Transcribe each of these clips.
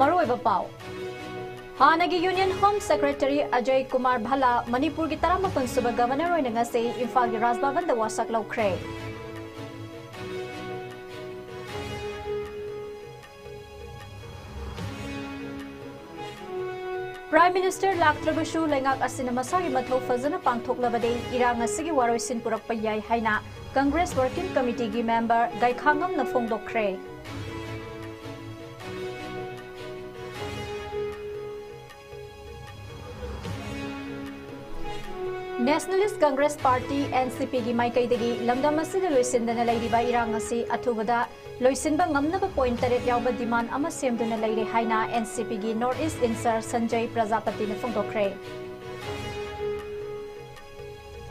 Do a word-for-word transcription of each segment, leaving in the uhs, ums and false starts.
ꯃꯔꯨꯑꯣꯏꯕ ꯄꯥꯎ꯫ ꯍꯥꯟꯅꯒꯤ Union Home Secretary Ajay Kumar ꯚꯜꯂꯥ ꯃꯅꯤꯄꯨꯔꯒꯤ ꯇꯔꯥꯃꯥꯄꯟ ꯁꯨꯕ Governor ꯑꯣꯏꯅ ꯉꯁꯤ ꯏꯝꯐꯥꯜꯒꯤ ꯔꯥꯖ ꯚꯕꯟꯗ ꯋꯥꯁꯛ ꯂꯧꯈ꯭ꯔꯦ꯫ Prime Minister ꯂꯥꯛꯇ꯭ꯔꯕꯁꯨ ꯂꯩꯉꯥꯛ ꯑꯁꯤꯅ ꯃꯁꯥꯒꯤ ꯃꯊꯧ ꯐꯖꯅ ꯄꯥꯡꯊꯣꯛꯂꯕꯗꯤ ꯏꯔꯥꯡ ꯑꯁꯤꯒꯤ ꯋꯥꯔꯣꯏꯁꯤꯟ ꯄꯨꯔꯛꯄ ꯌꯥꯏ ꯍꯥꯏꯅ Congress Working Committeeꯒꯤ member ꯒꯥꯏꯈꯥꯉꯝꯅ ꯐꯣꯡꯗꯣꯛꯈ꯭ꯔꯦ꯫ Nationalist Congress Party, NCPꯒꯤ ꯃꯥꯏꯀꯩꯗꯒꯤ ꯂꯝꯗꯝ ꯑꯁꯤꯗ ꯂꯣꯏꯁꯤꯟꯗꯅ ꯂꯩꯔꯤꯕ ꯏꯔꯥꯡ ꯑꯁꯤ ꯑꯊꯨꯕꯗ ꯂꯣꯏꯁꯤꯟꯕ ꯉꯝꯅꯕ point ꯇꯔꯦꯠ ꯌꯥꯎꯕ demand ꯑꯃ ꯁꯦꯝꯗꯨꯅ ꯂꯩꯔꯦ ꯍꯥꯏꯅ NCPꯒꯤ North East in-charge ꯁꯟꯖꯌ ꯄ꯭ꯔꯖꯥꯄꯇꯤꯅ ꯐꯣꯡꯗꯣꯛꯈ꯭ꯔꯦ꯫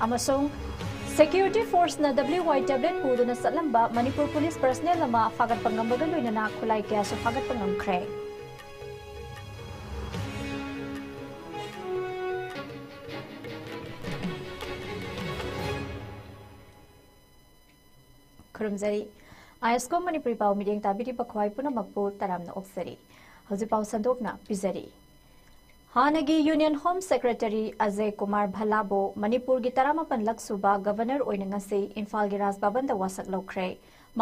ꯑꯃꯁꯨꯡ Security Forceꯅ WY tablet ꯄꯨꯗꯨꯅ ꯆꯠꯂꯝꯕ ꯃꯅꯤꯄꯨꯔ police personnel ꯑꯃ ꯐꯥꯒꯠꯄ ꯉꯝꯕꯒ ꯂꯣꯏꯅꯅ ꯈꯨꯠꯂꯥꯏ ꯀꯌꯥꯁꯨ ꯐꯥꯒꯠꯄ ꯉꯝꯈ꯭ꯔꯦ꯫ ꯈꯨꯔꯨꯝꯖꯔꯤ꯫ ISCOM ꯃꯅꯤꯄꯨꯔꯤ ꯄꯥꯎ ꯃꯤꯠꯌꯦꯡ ꯇꯥꯕꯤꯔꯤꯕ ꯈ꯭ꯋꯥꯏ ꯄꯨꯝꯅꯃꯛꯄꯨ ꯇꯔꯥꯝꯅ ꯑꯣꯛꯆꯔꯤ꯫ ꯍꯧꯖꯤꯛ ꯄꯥꯎ ꯁꯟꯗꯣꯛꯅ ꯄꯤꯖꯔꯤ꯫ ꯍꯥꯟꯅꯒꯤ Union Home Secretary Ajay Kumar ꯚꯜꯂꯥꯕꯨ ꯃꯅꯤꯄꯨꯔꯒꯤ ꯇꯔꯥꯃꯥꯄꯟ ꯂꯛ ꯁꯨꯕ Governor ꯑꯣꯏꯅ ꯉꯁꯤ ꯏꯝꯐꯥꯜꯒꯤ ꯔꯥꯖ ꯚꯕꯟꯗ ꯋꯥꯁꯛ ꯂꯧꯈ꯭ꯔꯦ꯫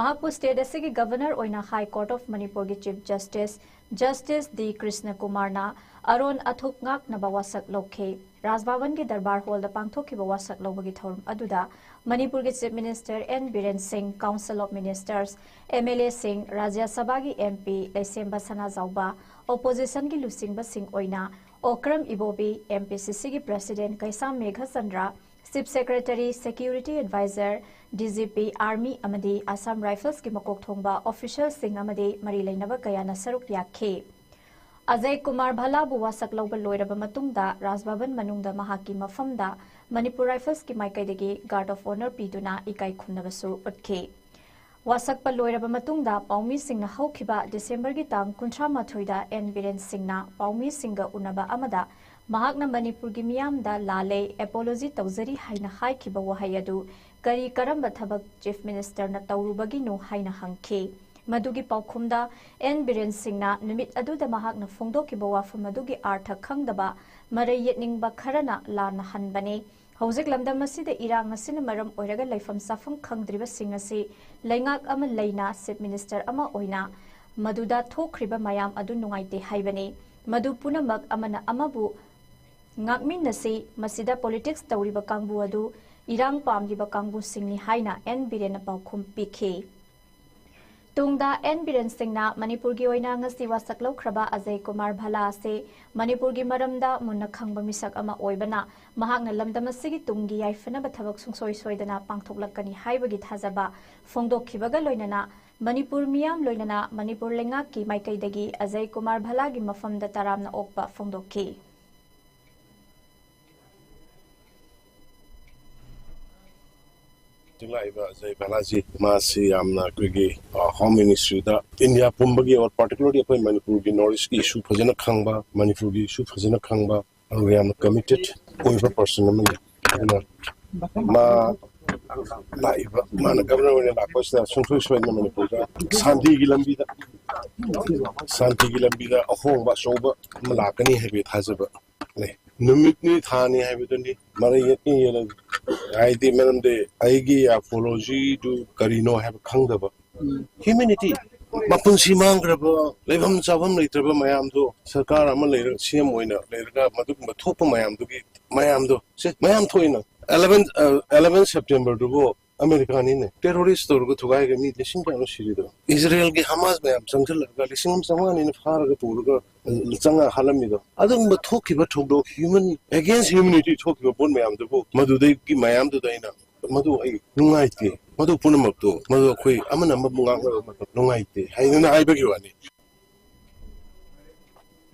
ꯃꯍꯥꯛꯄꯨ state ꯑꯁꯤꯒꯤ Governor ꯑꯣꯏꯅ High Court of ꯃꯅꯤꯄꯨꯔꯒꯤ Chief Justice, Justice ꯗꯤ ꯀ꯭ꯔꯤꯁꯅ ꯀꯨꯃꯥꯔꯅ ꯑꯔꯣꯟ ꯑꯊꯨꯞ ꯉꯥꯛꯅꯕ ꯋꯥꯁꯛ ꯂꯧꯈꯤ꯫ ꯔꯥꯖ ꯚꯕꯟꯒꯤ ꯗꯔꯕꯥꯔ ꯍꯣꯜꯗ ꯄꯥꯡꯊꯣꯛꯈꯤꯕ ꯋꯥꯁꯛ ꯂꯧꯕꯒꯤ ꯊꯧꯔꯝ ꯑꯗꯨꯗ ꯃꯅꯤꯄꯨꯔꯒꯤ Chief Minister ꯑꯦꯟ ꯕꯤꯔꯦꯟ ꯁꯤꯡ, Council of Ministers, MLAꯁꯤꯡ, ꯔꯥꯖ꯭ꯌ ꯁꯚꯥꯒꯤ MP ꯂꯩꯁꯦꯝꯕ ꯁꯅꯥꯖꯥꯎꯕ, oppositionꯒꯤ ꯂꯨꯆꯤꯡꯕꯁꯤꯡ ꯑꯣꯏꯅ ꯑꯣꯀ꯭ꯔꯝ ꯏꯕꯣꯕꯤ, MPCCꯒꯤ President ꯀꯩꯁꯥꯝ Meghachandra, Chief Secretary, Security Advisor, DGP, Army ꯑꯃꯗꯤ Assam Riflesꯀꯤ ꯃꯀꯣꯛ ꯊꯣꯡꯕ officialꯁꯤꯡ ꯑꯃꯗꯤ ꯃꯔꯤ ꯂꯩꯅꯕ ꯀꯌꯥꯅ ꯁꯔꯨꯛ ꯌꯥꯈꯤ꯫ ꯑꯖꯌ ꯀꯨꯃꯥꯔ ꯚꯜꯂꯥꯕꯨ ꯋꯥꯁꯛ ꯂꯧꯕ ꯂꯣꯏꯔꯕ ꯃꯇꯨꯡꯗ ꯔꯥꯖ ꯚꯕꯟ ꯃꯅꯨꯡꯗ ꯃꯍꯥꯛꯀꯤ ꯃꯐꯝꯗ ꯃꯅꯤꯄꯨꯔ Riflesꯀꯤ ꯃꯥꯏꯀꯩꯗꯒꯤ Guard of Honour ꯄꯤꯗꯨꯅ ꯏꯀꯥꯏ ꯈꯨꯝꯅꯕꯁꯨ ꯎꯠꯈꯤ꯫ ꯋꯥꯁꯛꯄ ꯂꯣꯏꯔꯕ ꯃꯇꯨꯡꯗ ꯄꯥꯎꯃꯤꯁꯤꯡꯅ ꯍꯧꯈꯤꯕ ꯗꯤꯁꯦꯝꯕꯔꯒꯤ ꯇꯥꯡ ꯀꯨꯟꯊ꯭ꯔꯥ ꯃꯥꯊꯣꯏꯗ ꯑꯦꯟ ꯕꯤꯔꯦꯟ ꯁꯤꯡꯅ ꯄꯥꯎꯃꯤꯁꯤꯡꯒ ꯎꯅꯕ ꯑꯃꯗ ꯃꯍꯥꯛꯅ ꯃꯅꯤꯄꯨꯔꯒꯤ ꯃꯤꯌꯥꯝꯗ ꯂꯥꯜꯂꯦ, apology ꯇꯧꯖꯔꯤ ꯍꯥꯏꯅ ꯍꯥꯏꯈꯤꯕ ꯋꯥꯍꯩ ꯑꯗꯨ ꯀꯔꯤ ꯀꯔꯝꯕ ꯊꯕꯛ Chief Ministerꯅ ꯇꯧꯔꯨꯕꯒꯤꯅꯣ ꯍꯥꯏꯅ ꯍꯪꯈꯤ꯫ ꯃꯗꯨꯒꯤ ꯄꯥꯎꯈꯨꯝꯗ ꯑꯦꯟ ꯕꯤꯔꯦꯟ ꯁꯤꯡꯅ ꯅꯨꯃꯤꯠ ꯑꯗꯨꯗ ꯃꯍꯥꯛꯅ ꯐꯣꯡꯗꯣꯛꯈꯤꯕ ꯋꯥꯐꯝ ꯑꯗꯨꯒꯤ ꯑꯥꯔꯊ ꯈꯪꯗꯕ ꯃꯔꯩ ꯌꯦꯠꯅꯤꯡꯕ ꯈꯔꯅ ꯂꯥꯟꯅ ꯍꯟꯕꯅꯤ꯫ ꯍꯧꯖꯤꯛ ꯂꯝꯗꯝ ꯑꯁꯤꯗ ꯏꯔꯥꯡ ꯑꯁꯤꯅ ꯃꯔꯝ ꯑꯣꯏꯔꯒ ꯂꯩꯐꯝ ꯆꯥꯐꯝ ꯈꯪꯗ꯭ꯔꯤꯕꯁꯤꯡ ꯑꯁꯤ ꯂꯩꯉꯥꯛ ꯑꯃ ꯂꯩꯅ ꯆꯤꯐ ꯃꯤꯅꯤꯁꯇꯔ ꯑꯃ ꯑꯣꯏꯅ ꯃꯗꯨꯗ ꯊꯣꯛꯈ꯭ꯔꯤꯕ ꯃꯌꯥꯝ ꯑꯗꯨ ꯅꯨꯡꯉꯥꯏꯇꯦ ꯍꯥꯏꯕꯅꯤ꯫ ꯃꯗꯨ ꯄꯨꯝꯅꯃꯛ ꯑꯃꯅ ꯑꯃꯕꯨ ꯉꯥꯛꯃꯤꯟꯅꯁꯤ, ꯃꯁꯤꯗ ꯄꯣꯂꯤꯇꯤꯛꯁ ꯇꯧꯔꯤꯕ ꯀꯥꯡꯕꯨ ꯑꯗꯨ ꯏꯔꯥꯡ ꯄꯥꯝꯂꯤꯕ ꯀꯥꯡꯕꯨꯁꯤꯡꯅꯤ ꯍꯥꯏꯅ ꯑꯦꯟ ꯕꯤꯔꯦꯟꯅ ꯄꯥꯎꯈꯨꯝ ꯄꯤꯈꯤ꯫ ꯇꯨꯡꯗ ꯑꯦꯟ ꯕꯤꯔꯦꯟ ꯁꯤꯡꯅ ꯃꯅꯤꯄꯨꯔꯒꯤ ꯑꯣꯏꯅ ꯉꯁꯤ ꯋꯥꯁꯛ ꯂꯧꯈ꯭ꯔꯕ ꯑꯖꯌ ꯀꯨꯃꯥꯔ ꯚꯂꯥ ꯑꯁꯤ ꯃꯅꯤꯄꯨꯔꯒꯤ ꯃꯔꯝꯗ ꯃꯨꯟꯅ ꯈꯪꯕ ꯃꯤꯁꯛ ꯑꯃ ꯑꯣꯏꯕꯅ ꯃꯍꯥꯛꯅ ꯂꯝꯗꯝ ꯑꯁꯤꯒꯤ ꯇꯨꯡꯒꯤ ꯌꯥꯏꯐꯅꯕ ꯊꯕꯛ ꯁꯨꯡꯁꯣꯏ ꯁꯣꯏꯗꯅ ꯄꯥꯡꯊꯣꯛꯂꯛꯀꯅꯤ ꯍꯥꯏꯕꯒꯤ ꯊꯥꯖꯕ ꯐꯣꯡꯗꯣꯛꯈꯤꯕꯒ ꯂꯣꯏꯅꯅ ꯃꯅꯤꯄꯨꯔ ꯃꯤꯌꯥꯝ ꯂꯣꯏꯅꯅ ꯃꯅꯤꯄꯨꯔ ꯂꯩꯉꯥꯛꯀꯤ ꯃꯥꯏꯀꯩꯗꯒꯤ ꯑꯖꯌ ꯀꯨꯃꯥꯔ ꯚꯂꯥꯒꯤ ꯃꯐꯝꯗ ꯇꯔꯥꯝꯅ ꯑꯣꯛꯄ ꯐꯣꯡꯗꯣꯛꯈꯤ꯫ ꯍꯧꯖꯤꯛ ꯂꯥꯛꯏꯕ ꯑꯖꯌ ꯚꯂꯥꯖꯤ ꯃꯥꯁꯤ ꯌꯥꯝꯅ ꯑꯩꯈꯣꯏꯒꯤ ꯍꯣꯝ ꯃꯤꯅꯤꯁꯇ꯭ꯔꯤꯗ ꯏꯟꯗꯤꯌꯥ ꯄꯨꯝꯕꯒꯤ ꯑꯣꯔ ꯄꯥꯔꯇꯤꯀꯨꯂꯔꯂꯤ ꯑꯩꯈꯣꯏ ꯃꯅꯤꯄꯨꯔꯒꯤ ꯅꯣꯔꯠ ꯏꯁꯀꯤ ꯏꯁꯨ ꯐꯖꯅ ꯈꯪꯕ, ꯃꯅꯤꯄꯨꯔꯒꯤ ꯏꯁꯨ ꯐꯖꯅ ꯈꯪꯕ, ꯑꯗꯨꯒ ꯌꯥꯝꯅ ꯀꯃꯤꯇꯦꯠ ꯑꯣꯏꯕ ꯄꯔꯁꯟ ꯑꯃꯅꯤ꯫ ꯑꯗꯨꯅ ꯃꯥ ꯂꯥꯛꯏꯕ ꯃꯥꯅ ꯒꯕꯔꯅꯔ ꯑꯣꯏꯅ ꯂꯥꯛꯄꯁꯤꯗ ꯁꯨꯡꯁꯣꯏ ꯁꯣꯏꯗꯅ ꯃꯅꯤꯄꯨꯔꯗ ꯁꯥꯟꯇꯤꯒꯤ ꯂꯝꯕꯤꯗ ꯁꯥꯟꯇꯤꯒꯤ ꯂꯝꯕꯤꯗ ꯑꯍꯣꯡꯕ ꯑꯆꯧꯕ ꯑꯃ ꯂꯥꯛꯀꯅꯤ ꯍꯥꯏꯕꯒꯤ ꯊꯥꯖꯕ ꯂꯩ꯫ ꯅꯨꯃꯤꯠꯅꯤ ꯊꯥꯅꯤ ꯍꯥꯏꯕꯗꯨꯅꯤ ꯃꯔꯩ ꯌꯦꯠꯅꯤ ꯌꯦꯠꯂꯒ, ꯍꯥꯏꯗꯤ ꯃꯔꯝꯗꯤ ꯑꯩꯒꯤ ꯑꯄꯣꯂꯣꯖꯤꯗꯨ ꯀꯔꯤꯅꯣ ꯍꯥꯏꯕ ꯈꯪꯗꯕ ꯍ꯭ꯌꯨꯃꯤꯅꯤꯇꯤ, ꯃꯄꯨꯟꯁꯤ ꯃꯥꯡꯈ꯭ꯔꯕ, ꯂꯩꯐꯝ ꯆꯥꯐꯝ ꯂꯩꯇ꯭ꯔꯕ ꯃꯌꯥꯝꯗꯣ ꯁꯔꯀꯥꯔ ꯑꯃ ꯂꯩꯔꯒ ꯁꯤ ꯑꯦꯝ ꯑꯣꯏꯅ ꯂꯩꯔꯒ ꯃꯗꯨꯒꯨꯝꯕ ꯊꯣꯛꯄ ꯃꯌꯥꯝꯗꯨꯒꯤ ꯃꯌꯥꯝꯗꯣ ꯁꯦ ꯃꯌꯥꯝ ꯊꯣꯛꯏꯅ ꯑꯦꯂꯚꯦꯟ ꯑꯦꯂꯚꯦꯟ ꯁꯦꯞꯇꯦꯝꯕꯔꯗꯨꯕꯨ ꯑꯃꯦꯔꯤꯀꯥꯅꯤꯅꯦ ꯇꯦꯔꯣꯔꯤꯁ ꯇꯧꯔꯒ ꯊꯨꯒꯥꯏꯔꯒ ꯃꯤ ꯂꯤꯁꯤꯡ ꯀꯌꯥꯅꯣ ꯁꯤꯔꯤꯗꯣ꯫ ꯏꯖꯔꯦꯜꯒꯤ ꯍꯃꯥꯁ ꯃꯌꯥꯝ ꯆꯪꯁꯤꯜꯂꯒ ꯂꯤꯁꯤꯡ ꯑꯃ ꯆꯥꯝꯃꯉꯥꯅꯤꯅ ꯐꯥꯔꯒ ꯄꯨꯔꯒ ꯆꯪꯉ ꯍꯥꯠꯂꯝꯃꯤꯗꯣ꯫ ꯑꯗꯨꯒꯨꯝꯕ ꯊꯣꯛꯈꯤꯕ ꯊꯧꯗꯣꯛ ꯍ꯭ꯌꯨꯃꯟ ꯑꯦꯒꯦꯟꯁ ꯍ꯭ꯌꯨꯃꯤꯅꯤꯇꯤ ꯊꯣꯛꯈꯤꯕ ꯄꯣꯠ ꯃꯌꯥꯝꯗꯨꯕꯨ ꯃꯗꯨꯗꯒꯤ ꯃꯌꯥꯝꯗꯨꯗ ꯑꯩꯅ ꯃꯗꯨ ꯑꯩ ꯅꯨꯡꯉꯥꯏꯇꯦ꯫ ꯃꯗꯨ ꯄꯨꯝꯅꯃꯛꯇꯨ ꯃꯗꯨ ꯑꯩꯈꯣꯏ ꯑꯃꯅ ꯑꯃꯕꯨ ꯉꯥꯡꯅꯕ ꯃꯇꯝ ꯅꯨꯡꯉꯥꯏꯇꯦ ꯍꯥꯏꯗꯅ ꯍꯥꯏꯕꯒꯤ ꯋꯥꯅꯤ꯫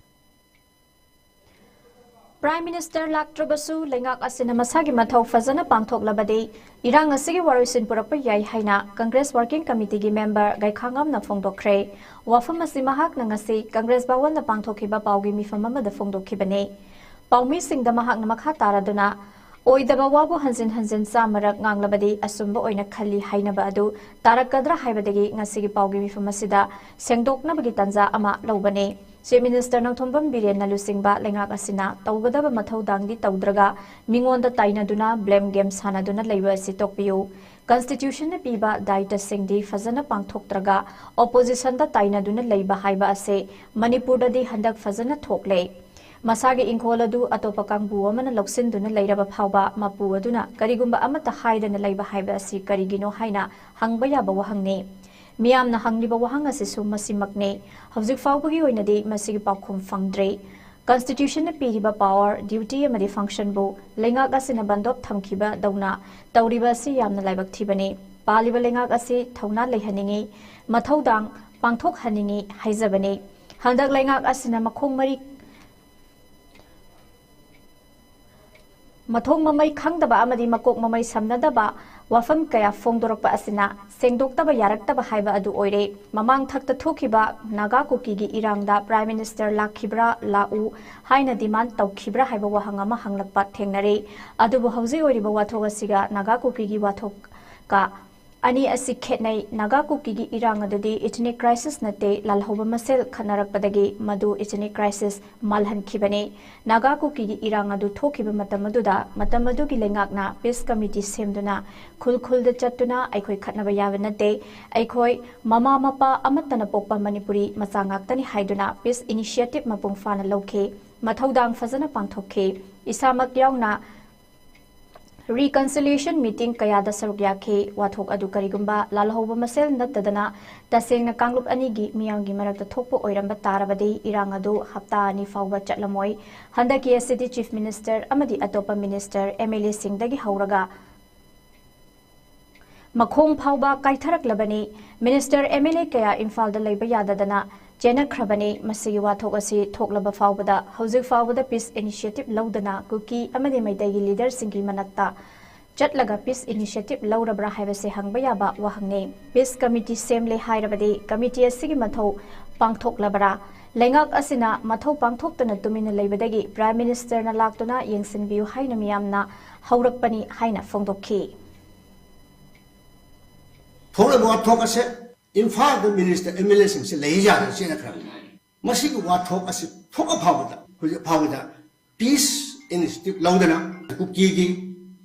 ꯄ꯭ꯔꯥꯏꯝ ꯃꯤꯅꯤꯁꯇꯔ ꯂꯥꯛꯇ꯭ꯔꯕꯁꯨ ꯂꯩꯉꯥꯛ ꯑꯁꯤꯅ ꯃꯁꯥꯒꯤ ꯃꯊꯧ ꯐꯖꯅ ꯄꯥꯡꯊꯣꯛꯂꯕꯗꯤ ꯏꯔꯥꯡ ꯑꯁꯤꯒꯤ ꯋꯥꯔꯣꯏꯁꯤꯟ ꯄꯨꯔꯛꯄ ꯌꯥꯏ ꯍꯥꯏꯅ ꯀꯪꯒ꯭ꯔꯦꯁ ꯋꯥꯔꯀꯤꯡ ꯀꯃꯤꯇꯤꯒꯤ ꯃꯦꯝꯕꯔ ꯒꯩꯈꯥꯉꯝꯅ ꯐꯣꯡꯗꯣꯛꯈ꯭ꯔꯦ꯫ ꯋꯥꯐꯝ ꯑꯁꯤ ꯃꯍꯥꯛꯅ ꯉꯁꯤ ꯀꯪꯒ꯭ꯔꯦꯁ ꯚꯋꯟꯗ ꯄꯥꯡꯊꯣꯛꯈꯤꯕ ꯄꯥꯎꯒꯤ ꯃꯤꯐꯝ ꯑꯃꯗ ꯐꯣꯡꯗꯣꯛꯈꯤꯕꯅꯤ꯫ ꯄꯥꯎꯃꯤꯁꯤꯡꯗ ꯃꯍꯥꯛꯅ ꯃꯈꯥ ꯇꯥꯔꯗꯨꯅ ꯑꯣꯏꯗꯕ ꯋꯥꯕꯨ ꯍꯟꯖꯤꯟ ꯍꯟꯖꯤꯟ ꯆꯥꯝꯃꯔꯛ ꯉꯥꯡꯂꯕꯗꯤ ꯑꯆꯨꯝꯕ ꯑꯣꯏꯅ ꯈꯜꯂꯤ ꯍꯥꯏꯅꯕ ꯑꯗꯨ ꯇꯥꯔꯛꯀꯗ꯭ꯔꯥ ꯍꯥꯏꯕꯗꯒꯤ ꯉꯁꯤꯒꯤ ꯄꯥꯎꯒꯤ ꯃꯤꯐꯝ ꯑꯁꯤꯗ ꯁꯦꯡꯗꯣꯛꯅꯕꯒꯤ ꯇꯥꯟꯖꯥ ꯑꯃ ꯂꯧꯕꯅꯤ꯫ Chief Minister ꯅꯣꯡꯊꯣꯝꯕꯝ ꯕꯤꯔꯦꯟꯅ ꯂꯨꯆꯤꯡꯕ ꯂꯩꯉꯥꯛ ꯑꯁꯤꯅ ꯇꯧꯒꯗꯕ ꯃꯊꯧꯗꯥꯡꯗꯤ ꯇꯧꯗ꯭ꯔꯒ ꯃꯤꯉꯣꯟꯗ ꯇꯥꯏꯅꯗꯨꯅ blame game ꯁꯥꯟꯅꯗꯨꯅ ꯂꯩꯕ ꯑꯁꯤ ꯇꯣꯛꯄꯤꯌꯨ꯫ Constitution ꯅ ꯄꯤꯕ ꯗꯥꯌꯤꯇ꯭ꯕꯁꯤꯡꯗꯤ ꯐꯖꯅ ꯄꯥꯡꯊꯣꯛꯇ꯭ꯔꯒ opposition ꯗ ꯇꯥꯏꯅꯗꯨꯅ ꯂꯩꯕ ꯍꯥꯏꯕ ꯑꯁꯤ ꯃꯅꯤꯄꯨꯔꯗꯗꯤ ꯍꯟꯗꯛ ꯐꯖꯅ ꯊꯣꯛꯂꯦ꯫ ꯃꯁꯥꯒꯤ ꯏꯪꯈꯣꯜ ꯑꯗꯨ ꯑꯇꯣꯞꯄ ꯀꯥꯡꯕꯨ ꯑꯃꯅ ꯂꯧꯁꯤꯟꯗꯨꯅ ꯂꯩꯔꯕ ꯐꯥꯎꯕ ꯃꯄꯨ ꯑꯗꯨꯅ ꯀꯔꯤꯒꯨꯝꯕ ꯑꯃꯠꯇ ꯍꯥꯏꯗꯅ ꯂꯩꯕ ꯍꯥꯏꯕ ꯑꯁꯤ ꯀꯔꯤꯒꯤꯅꯣ ꯍꯥꯏꯅ ꯍꯪꯕ ꯌꯥꯕ ꯋꯥꯍꯪꯅꯤ꯫ ꯃꯤꯌꯥꯝꯅ ꯍꯪꯂꯤꯕ ꯋꯥꯍꯪ ꯑꯁꯤꯁꯨ ꯃꯁꯤꯃꯛꯅꯤ꯫ ꯍꯧꯖꯤꯛ ꯐꯥꯎꯕꯒꯤ ꯑꯣꯏꯅꯗꯤ ꯃꯁꯤꯒꯤ ꯄꯥꯎꯈꯨꯝ ꯐꯪꯗ꯭ꯔꯤ꯫ Constitution ꯅ ꯄꯤꯔꯤꯕ power, duty ꯑꯃꯗꯤ function ꯕꯨ ꯂꯩꯉꯥꯛ ꯑꯁꯤꯅ ꯕꯟꯗꯣꯞ ꯊꯝꯈꯤꯕꯗꯧꯅ ꯇꯧꯔꯤꯕ ꯑꯁꯤ ꯌꯥꯝꯅ ꯂꯥꯏꯕꯛ ꯊꯤꯕꯅꯤ꯫ ꯄꯥꯜꯂꯤꯕ ꯂꯩꯉꯥꯛ ꯑꯁꯤ ꯊꯧꯅꯥ ꯂꯩꯍꯟꯅꯤꯡꯏ, ꯃꯊꯧꯗꯥꯡ ꯄꯥꯡꯊꯣꯛꯍꯟꯅꯤꯡꯏ ꯍꯥꯏꯖꯕꯅꯤ꯫ ꯍꯟꯗꯛ ꯂꯩꯉꯥꯛ ꯑꯁꯤꯅ ꯃꯈꯣꯡ ꯃꯔꯤ ꯃꯊꯣꯡ ꯃꯃꯩ ꯈꯪꯗꯕ ꯑꯃꯗꯤ ꯃꯀꯣꯛ ꯃꯃꯩ ꯁꯝꯅꯗꯕ ꯋꯥꯐꯝ ꯀꯌꯥ ꯐꯣꯡꯗꯣꯔꯛꯄ ꯑꯁꯤꯅ ꯁꯦꯡꯗꯣꯛꯇꯕ ꯌꯥꯔꯛꯇꯕ ꯍꯥꯏꯕ ꯑꯗꯨ ꯑꯣꯏꯔꯦ꯫ ꯃꯃꯥꯡ ꯊꯛꯇ ꯊꯣꯛꯈꯤꯕ ꯅꯥꯒꯥ ꯀꯨꯀꯤꯒꯤ ꯏꯔꯥꯡꯗ Prime Minister ꯂꯥꯛꯈꯤꯕ꯭ꯔꯥ, ꯂꯥꯛꯎ ꯍꯥꯏꯅ demand ꯇꯧꯈꯤꯕ꯭ꯔꯥ ꯍꯥꯏꯕ ꯋꯥꯍꯪ ꯑꯃ ꯍꯪꯂꯛꯄ ꯊꯦꯡꯅꯔꯦ꯫ ꯑꯗꯨꯕꯨ ꯍꯧꯖꯤꯛ ꯑꯣꯏꯔꯤꯕ ꯋꯥꯊꯣꯛ ꯑꯁꯤꯒ ꯅꯥꯒꯥ ꯀꯨꯀꯤꯒꯤ ꯋꯥꯊꯣꯛꯀ ꯑꯅꯤ ꯑꯁꯤ ꯈꯦꯠꯅꯩ꯫ ꯅꯥꯒꯥ ꯀꯨꯀꯤꯒꯤ ꯏꯔꯥꯡ ꯑꯗꯨꯗꯤ ethnic crisis ꯅꯠꯇꯦ, ꯂꯥꯜꯍꯧꯕ ꯃꯁꯦꯜ ꯈꯠꯅꯔꯛꯄꯗꯒꯤ ꯃꯗꯨ ethnic crisis ꯃꯥꯜꯍꯟꯈꯤꯕꯅꯤ꯫ ꯅꯥꯒꯥ ꯀꯨꯀꯤꯒꯤ ꯏꯔꯥꯡ ꯑꯗꯨ ꯊꯣꯛꯈꯤꯕ ꯃꯇꯝ ꯑꯗꯨꯗ, ꯃꯇꯝ ꯑꯗꯨꯒꯤ ꯂꯩꯉꯥꯛꯅ peace committee ꯁꯦꯝꯗꯨꯅ ꯈꯨꯜ ꯈꯨꯜꯗ ꯆꯠꯇꯨꯅ "ꯑꯩꯈꯣꯏ ꯈꯠꯅꯕ ꯌꯥꯕ ꯅꯠꯇꯦ, ꯑꯩꯈꯣꯏ ꯃꯃꯥ ꯃꯄꯥ ꯑꯃꯠꯇꯅ ꯄꯣꯛꯄ ꯃꯅꯤꯄꯨꯔꯤ ꯃꯆꯥ ꯉꯥꯛꯇꯅꯤ" ꯍꯥꯏꯗꯨꯅ peace initiative ꯃꯄꯨꯡ ꯐꯥꯅ ꯂꯧꯈꯤ꯫ ꯃꯊꯧꯗꯥꯡ ꯐꯖꯅ ꯄꯥꯡꯊꯣꯛꯈꯤ꯫ ꯏꯁꯥꯃꯛ ꯌꯥꯎꯅ reconciliation meeting ꯀꯌꯥꯗ ꯁꯔꯨꯛ ꯌꯥꯈꯤ꯫ ꯋꯥꯊꯣꯛ ꯑꯗꯨ ꯀꯔꯤꯒꯨꯝꯕ ꯂꯥꯜꯍꯧꯕ ꯃꯁꯦꯜ ꯅꯠꯇꯗꯅ ꯇꯁꯦꯡꯅ ꯀꯥꯡꯂꯨꯞ ꯑꯅꯤꯒꯤ ꯃꯤꯌꯥꯝꯒꯤ ꯃꯔꯛꯇ ꯊꯣꯛꯄ ꯑꯣꯏꯔꯝꯕ ꯇꯥꯔꯕꯗꯤ ꯏꯔꯥꯡ ꯑꯗꯨ ꯍꯞꯇꯥ ꯑꯅꯤ ꯐꯥꯎꯕ ꯆꯠꯂꯝꯃꯣꯏ꯫ ꯍꯟꯗꯛꯀꯤ ꯑꯁꯤꯗꯤ Chief Minister ꯑꯃꯗꯤ ꯑꯇꯣꯞꯄ minister, MLA ꯁꯤꯡꯗꯒꯤ ꯍꯧꯔꯒ ꯃꯈꯣꯡ ꯐꯥꯎꯕ ꯀꯥꯏꯊꯔꯛꯂꯕꯅꯤ꯫ Minister, MLA ꯀꯌꯥ ꯏꯝꯐꯥꯜꯗ ꯂꯩꯕ ꯌꯥꯗꯗꯅ ꯆꯦꯟꯅꯈ꯭ꯔꯕꯅꯤ꯫ ꯃꯁꯤꯒꯤ ꯋꯥꯊꯣꯛ ꯑꯁꯤ ꯊꯣꯛꯂꯕ ꯐꯥꯎꯕꯗ, ꯍꯧꯖꯤꯛ ꯐꯥꯎꯕꯗ peace initiative ꯂꯧꯗꯅ ꯀꯨꯀꯤ ꯑꯃꯗꯤ ꯃꯩꯇꯩꯒꯤ leader ꯁꯤꯡꯒꯤ ꯃꯅꯥꯛꯇ ꯆꯠꯂꯒ peace initiative ꯂꯧꯔꯕ꯭ꯔꯥ ꯍꯥꯏꯕꯁꯤ ꯍꯪꯕ ꯌꯥꯕ ꯋꯥꯍꯪꯅꯤ꯫ Peace committee ꯁꯦꯝꯂꯦ ꯍꯥꯏꯔꯕꯗꯤ committee ꯑꯁꯤꯒꯤ ꯃꯊꯧ ꯄꯥꯡꯊꯣꯛꯂꯕꯔꯥ? ꯂꯩꯉꯥꯛ ꯑꯁꯤꯅ ꯃꯊꯧ ꯄꯥꯡꯊꯣꯛꯇꯅ ꯇꯨꯃꯤꯟꯅ ꯂꯩꯕꯗꯒꯤ Prime Minister ꯅ ꯂꯥꯛꯇꯨꯅ ꯌꯦꯡꯁꯤꯟꯕꯤꯌꯨ ꯍꯥꯏꯅ ꯃꯤꯌꯥꯝꯅ ꯍꯧꯔꯛꯄꯅꯤ ꯍꯥꯏꯅ ꯐꯣꯡꯗꯣꯛꯈꯤ꯫ ꯊꯣꯛꯂꯤꯕ ꯋꯥꯊꯣꯛ ꯑꯁꯦ ꯏꯝꯐꯥꯜꯗ Minister MLA ꯁꯤꯡꯁꯦ ꯂꯩ ꯌꯥꯗꯅ ꯆꯦꯟꯅꯈ꯭ꯔꯕꯅꯤ꯫ ꯃꯁꯤꯒꯤ ꯋꯥꯊꯣꯛ ꯑꯁꯤ ꯊꯣꯛꯑ ꯐꯥꯎꯕꯗ ꯍꯧꯖꯤꯛ ꯐꯥꯎꯕꯗ peace initiative ꯂꯧꯗꯅ ꯀꯨꯀꯤꯒꯤ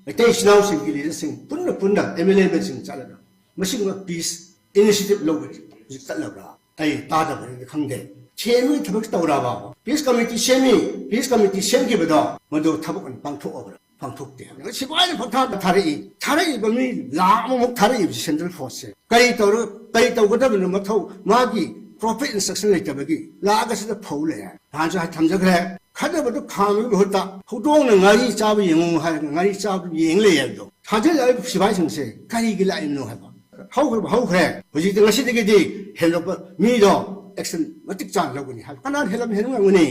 ꯃꯩꯇꯩ ꯏꯆꯤꯟ ꯏꯅꯥꯎꯁꯤꯡꯒꯤ leader ꯁꯤꯡ ꯄꯨꯟꯅ ꯄꯨꯟꯅ MLA ꯁꯤꯡ ꯆꯠꯂꯒ ꯃꯁꯤꯒꯨꯝꯕ peace initiative ꯂꯧꯕ ꯍꯧꯖꯤꯛ ꯆꯠꯂꯕ꯭ꯔꯥ? ꯑꯩ ꯇꯥꯗꯕꯅꯤꯅ ꯈꯪꯗꯦ꯫ ꯁꯦꯝꯕꯒꯤ ꯊꯕꯛ ꯇꯧꯔꯕ? Peace committee ꯁꯦꯝꯃꯤ, peace committee ꯁꯦꯝꯈꯤꯕꯗꯣ ꯃꯗꯨ ꯊꯕꯛ ꯑꯣꯏꯅ ꯄꯥꯡꯊꯣꯛꯑꯕ꯭ꯔꯥ? ꯄꯥꯡꯊꯣꯛꯇꯦ꯫ ꯁꯤꯐꯥꯏꯅ ꯄꯪꯊꯥꯗ ꯊꯥꯔꯛꯏ꯫ ꯊꯥꯔꯛꯏꯕ ꯃꯤ ꯂꯥꯈ ꯑꯃꯃꯨꯛ ꯊꯥꯔꯛꯏꯕꯁꯤ central force ꯁꯦ ꯀꯔꯤ ꯇꯧꯔ ꯀꯔꯤ ꯇꯧꯒꯗꯕꯅꯣ? ꯃꯊꯧ ꯃꯥꯒꯤ proper instruction ꯂꯩꯇꯕꯒꯤ ꯂꯥꯛꯑꯒ ꯁꯤꯗ ꯐꯧ ꯂꯩ ꯍꯥꯏ꯫ ꯅꯍꯥꯟꯁꯨ ꯍꯥꯏ ꯊꯝꯖꯈ꯭ꯔꯦ꯫ ꯈꯠꯅꯕꯗꯨ ꯈꯥꯝꯕꯒꯤ ꯃꯍꯨꯠꯇ ꯍꯧꯗꯣꯡꯅ ꯉꯥꯔꯤ ꯆꯥꯕ ꯌꯦꯡꯉꯨ ꯍꯥꯏꯔꯒ ꯉꯥꯔꯤ ꯆꯥꯕꯗꯨ ꯌꯦꯡ ꯂꯩ ꯍꯥꯏꯕꯗꯣ꯫ ꯊꯥꯖꯤꯜꯂꯛꯏꯕ ꯁꯤꯐꯥꯏꯁꯤꯡꯁꯦ ꯀꯔꯤꯒꯤ ꯂꯥꯛꯏꯕꯅꯣ ꯍꯥꯏꯕ꯫ ꯍꯧꯈ꯭ꯔꯕ ꯍꯧꯈ꯭ꯔꯦ꯫ ꯍꯧꯖꯤꯛꯇꯤ ꯉꯁꯤꯗꯒꯤꯗꯤ ꯍꯦꯟꯗꯣꯛꯄ ꯃꯤꯗꯣ action ꯃꯇꯤꯛ ꯆꯥꯅ ꯂꯧꯒꯅꯤ ꯍꯥꯏꯕ꯫ ꯀꯅꯥꯅ ꯍꯦꯜꯂꯝ ꯍꯦꯟꯕ ꯉꯝꯒꯅꯤ?